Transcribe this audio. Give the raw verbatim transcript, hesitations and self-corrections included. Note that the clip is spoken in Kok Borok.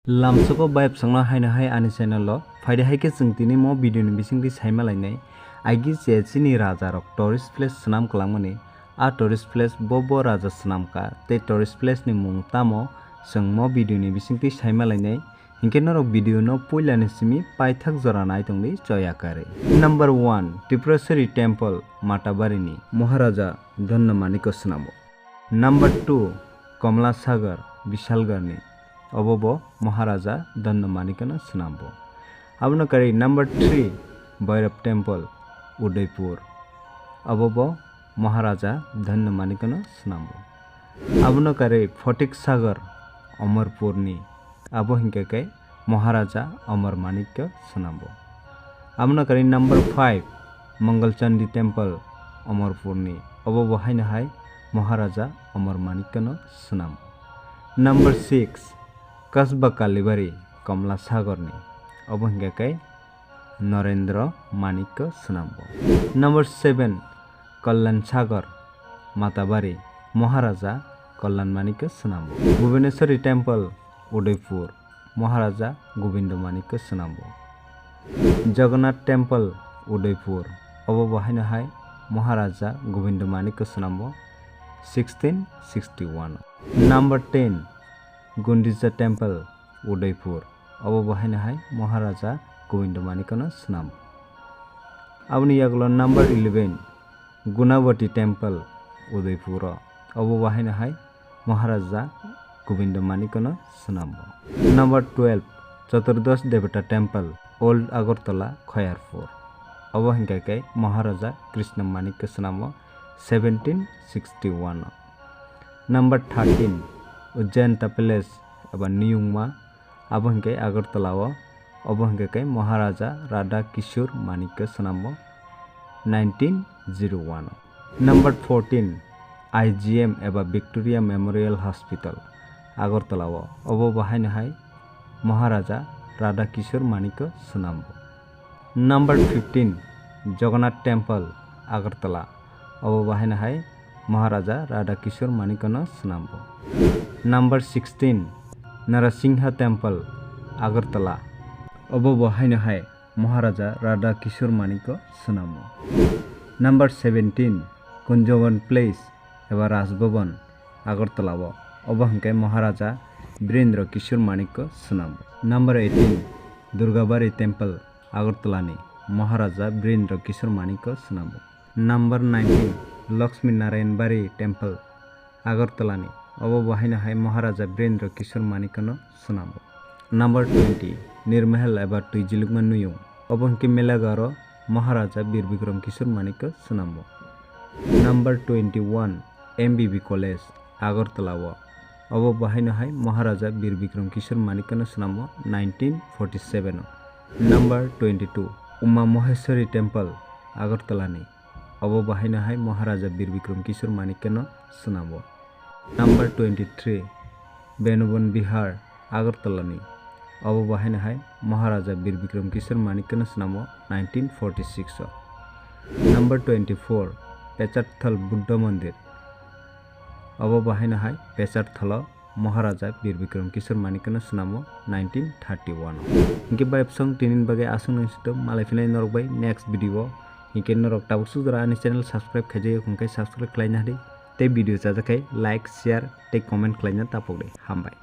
Lamsoko bayapsangno haino hai ani channel o phaidi hai khe chwng tini mo video ni bisingtwi saima lainai. Agi che chini raja rok tourist place swnam kwlangmani. A tourist place bo bo raja swnam kha tei tourist place ni mung tamo chwng mo video ni bisingtwi saima lainai. Hinkhe norok video no puila ni simi paithak jora nai tongdi choya karwi. Number one, Tripuraswari Temple, Matabari ni Maharaja Dhanna Manikko swnamo. Number two, Komla Sagar, Bishalgarh ni, obo bo Maharaja Dhanna Manikko no swnambo. Abono karwi number three, Bhairab Temple, Udaipur, obo bo Maharaja Dhanna Manikko no swnambo. Abono karwi Photik Sagar, Amarpur ni, abo hinkhe khe Maharaja Amar Manikko swnambo. Abono karwi number five, Mangalchandi Temple, Amarpur ni, obo bo haino hai Maharaja Amar Manikko no swnambo. Number six, Kasba Kalibari, Komla Sagar ni, obo hinkhe khe Narendra Manikko swnambo. Number seven, Kalyan Sagar, Matabari, Maharaja Kalyan Manikko swnambo. Bhubaneswari Temple, Udaipur, Maharaja Gobindo Manikko swnambo. Jagannath Temple, Udaipur, obo bo haino hai Maharaja Gobindo Manikko swnambo sixteen sixty-one. Number ten, Gundija Temple, Udaipur, obo bo haino hai Maharaja Gobindo Manikko no swnambo. Aboni yagulo number eleven, Gunavati Temple, Udaipur o, obo bo haino hai Maharaja Gobindo Manikko no swnambo. Number twelve, Chaturdash Devata Temple, Old Agartala, Khayarpur, obo hinkhe khe Maharaja Krishna Manikko swnambo seventeen sixty-one o. Number thirteen, Ujjayanta Palace eba Niyungma, abo hinkhe Agartala o, obo hinkhe khe Maharaja Radha Kishore Manikko swnambo nineteen zero one o. Number fourteen, I G M eba Victoria Memorial Hospital, Agartala o, obo bo haino hai Maharaja Radha Kishore Manikko swnambo. Number fifteen, Jagannath Temple, Agartala, obo bo haino hai Maharaja Radha Kishore Manikko no swnambo. Number sixteen, Narasingha Temple, Agartala, obo bo haino hai Maharaja Radha Kishore Manikko swnambo. Number seventeen, Kunjavan Place eba Raj Bhavan, Agartala o, obo hinkhe Maharaja Birendra Kishore Manikko swnambo. Number eighteen, Durgabari Temple, Agartala ni, Maharaja Birendra Kishore Manikko swnambo. Number nineteen, Lakshmi Narayan Bari Temple, Agartala ni, obo bo haino hai Maharaja Birendra Kishore Manikko no swnambo. Number twenty, Nirmahal eba Twijilukma Nuyung, obo hinkhe Melagar o Maharaja Bir Bikram Kishore Manikko swnambo. Number twenty-one, M B B College, Agartala o, obo bo haino hai Maharaja Bir Bikram Kishore Manikko no swnambo nineteen forty-seven o. Number twenty-two, Uma Maheshwari Temple, Agartala ni, obo bo haino hai Maharaja Bir Bikram Kishore Manikko no swnambo. Number twenty-three, Benubon Bihar, Agartala ni, obo bo haino hai Maharaja Bir Bikram Kishore Manikko no swnambo nineteen forty-six o. Number twenty-four, Pecharthal Buddha Mandir, obo bo haino hai Pecharthal o Maharaja Bir Bikram Kishore Manikko no swnambo nineteen thirty-one o. Hinkhe bayapsong tinin bagwi aswk nang sito, malai phinai norok bai next video o. Hinkhe norok tabuk sujora ani channel subscribe khaijak ya khungkhe subscribe khlaina hadi. Tei video chajak khai like, share tei comment khlaina tapok di. Hambai.